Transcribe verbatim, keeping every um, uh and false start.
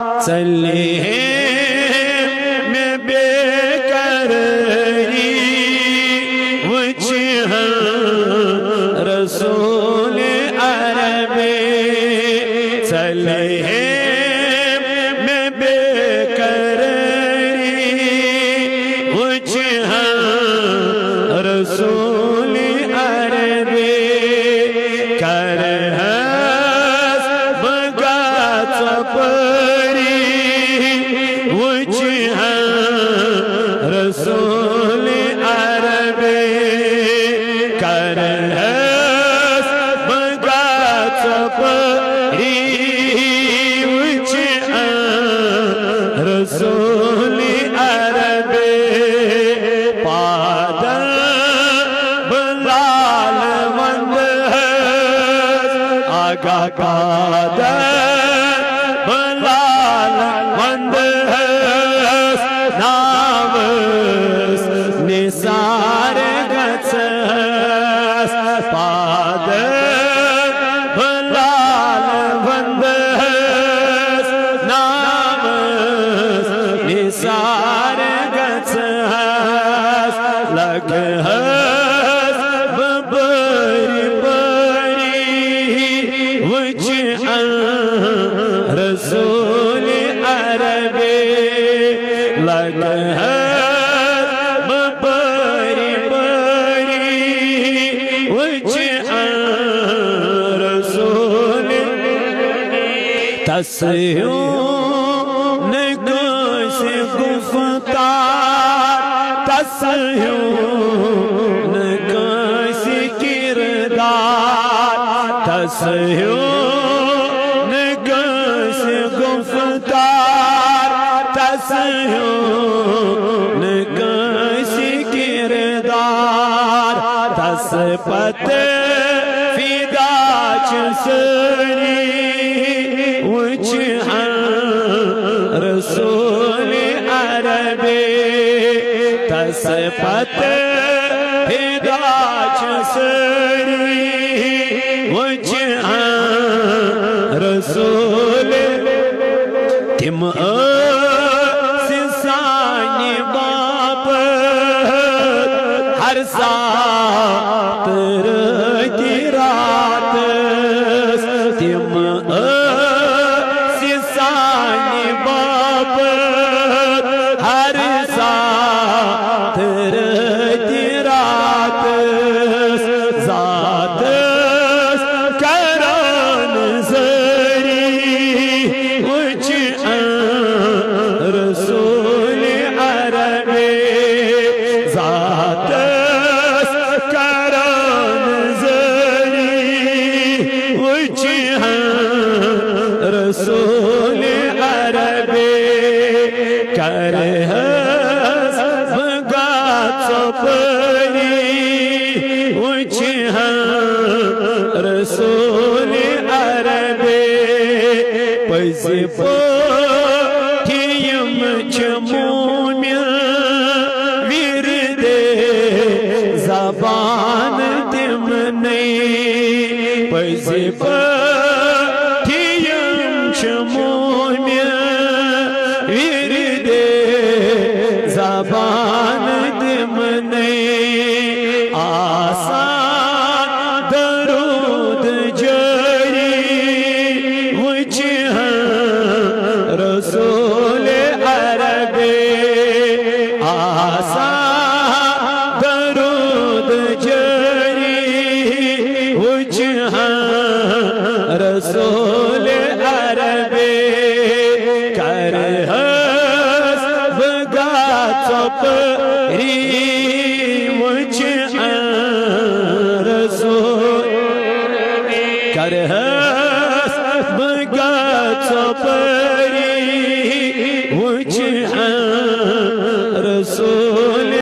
ژلے ہے مےٚ بے قرٲری، وٕچھِ ہن رسول عربے۔ ژلے ہے مےٚ بے قرٲری، وٕچھِ ہن رسول عربے۔ کرہس بہٕ گژھٕ پٲری، وٕچھِ ہن رسول عربے۔ کرہس بہٕ گژھٕ پٲری، وٕچھِ ہن رسول عربے۔ پادن بلال وندہس، آگاہ پادن بلال وندہس، ناوس نثار گژھس۔ پادن بلال وندہس، ناوس نثار گژھس۔ لگہس بہٕ بٲرۍ بٲرۍ، وٕچھِ ہن رسول عربے۔ لگہس بہٕ بٲرۍ بٲرۍ، وٕچھِ ہن رسول۔ تس ہیوٗ نہٕ کٲنٛسہِ گُفتار، تس ہیوٗ نہٕ کٲنٛسہِ کردار، تس ہیوٗ نہٕ کٲنٛسہِ گُفتار، تس ہیوٗ نہٕ کٲنٛسہِ کردار۔ تس پتہٕ فدا چھِ سٲری، وٕچھِ ہن رسول عربے۔ تس پتہٕ فدا چھِ سٲری، وٕچھِ ہن رسول۔ تِم ٲسۍ سانہِ باپتھ ہر ساتہٕ رٲتۍ راتس۔ تِم ٲسۍ سانہِ باپتھ ہر ساتہٕ رٲتۍ راتس۔ ذاتس کران زٲری، وٕچھِ ہن رسول عربے۔ ذاتس کران زٲری، وٕچھِ ہن رسول عربے۔ کرہس بہٕ گژھٕ پٲری، وٕچھِ ہن رسول عربے۔ پٔزۍ پٲٹھۍ یِم چھِ مومِن، وِردِ زبان تِمنٕے۔ پٔزۍ پٲٹھۍ یِم چھِ مومِن، وِردِ زبان تِمنٕے۔ آسان درود جٲری، وٕچھِ ہن رسول عربے۔ آسان درود جٲری، وٕچھِ ہن رسول عربے۔ کرہس بہٕ گژھٕ پٲری، وٕچھِ ہن رسول۔ کرہس بہٕ گژھٕ پٲری،